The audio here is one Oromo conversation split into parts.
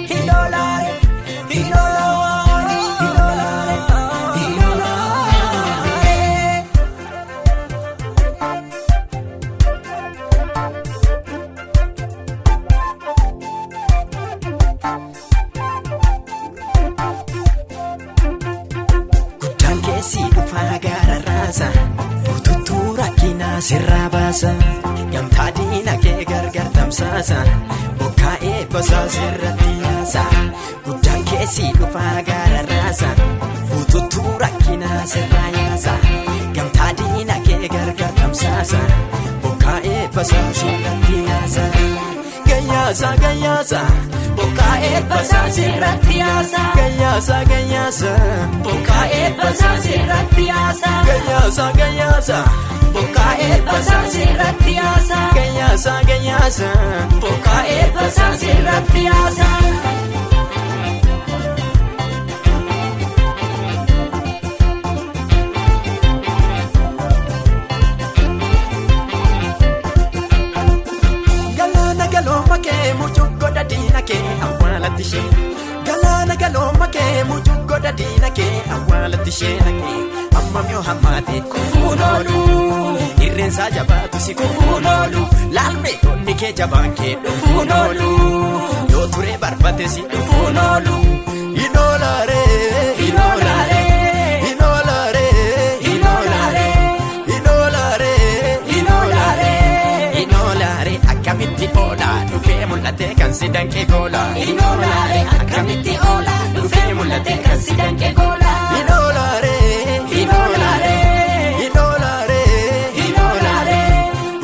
Hinoolaare, hinoolaare, hinoolaare, hinoolaare. Guddaan keessi dhufaa gaara raasa. Bututtuu rakkinaa sirraa baasa. Gamtaa diina kee gargar tamsaasa. Bokkaa eebbasaa sirratti yaasa. Guddaan keessi dhufaa gaara raasa. Bututtuu rakkinaa sirraa yaasa. Gamtaa diina kee gargar tamsaasa. Bokkaa eebbasaa sirratti yaasa. Gayyaasa gayyaasa. Bokkaa eebbasaa sirratti yaasa. Gayyaasa gayyaasa. Bokkaa eebbasaa sirratti yaasa. Gayyaasa gayyaasa. Bokkaa eebbasaa sirratti yaasa. Gayyaasa gayyaasa. Bokkaa eebbasaa sirratti yaasa. Galaana galooma kee mucuu godha diina kee awwaalatti ishee. Galaana galooma kee mucuu godha diina kee awwaalatti ishee naqee. Hammam yoo hammaate kufuun oolu. Irreensaa jabaatu si kufuun oolu. Laalme onni kee jabaan kee dhufuun oolu. Yoo ture barfate si dhufuun oolu. Hinoolaaree. Hinoolaaree. Hinoolaaree. Hinoolaaree. Hinoolaaree. Hinoolaaree. Hinoolaaree akkamitti oola dhufee mul'ate kan si danqee goola. Hinoolaare akkamitti oola dhufee mul'ate kan si danqe goola. Hinoolaaree. Hinoolaaree. Hinoolaaree. Hinoolaaree.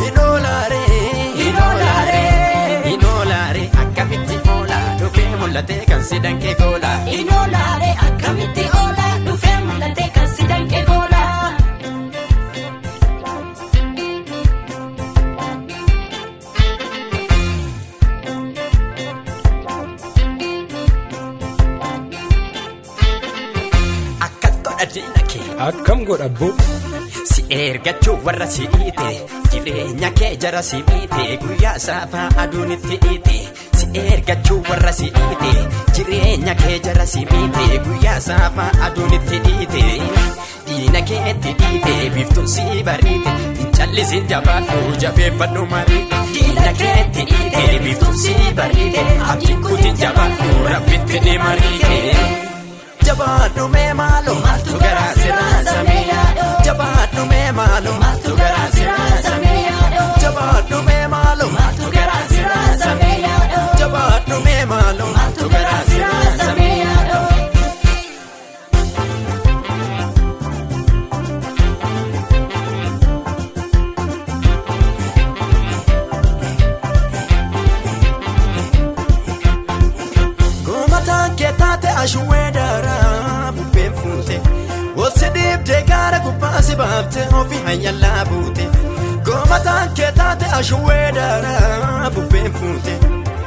Hinoolaaree. Hinoolaaree. Hinoolaaree akkamitti oola dhufee mul'ate kan si danqee goola. Hinoolaare akkamitti oola dhufee mul'ate kan si danqe goola. Akkas godha diina kee. Akkam godha abboo? Si ergachuu warra si dhiite jireenya kee jara si miite guyyaa saafaa aduun itti dhiite. Si ergachuu warra si dhiite jireenya kee jara si miite guyyaa saafaa aduun itti dhiite. Diina keetti dhiite biiftuun si bariite hin callisin jabaadhu jabeeffadhu mariite. Diina keetti dhiite biiftuun si bariite abdiin kutin jabaadhu rabbitti ni mariite. Jabaadhu mee maaloo maaltu garaa si raasame? Jabaadhu mee maaloo maaltu garaa si raasame? Jabaadhu mee maaloo maaltu garaa si raasame? Jabaadhu mee maaloo maaltu garaa si raasame? Goomataan kee taate ashuwee daaraa bubbeen fuute. Wotsi dhiibdee gaara gubbaa si baafte ofii hayyallaa buute. Goomataan kee taate ashuwee daaraa bubbeen fuute.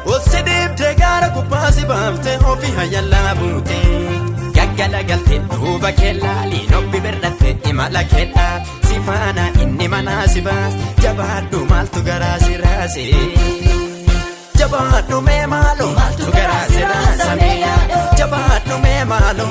Wotsi dhiibdee gaara gubbaa si baafte ofii hayyallaa buute. Gaggala galte duuba kee laali nobbi birratte imala kee dhaab. Si faana inni manaa si baas jabaadhu maaltu garaa si raase. Jabaadhu mee maaloo maaltu garaa si raasame? Jabaadhu mee maaloo.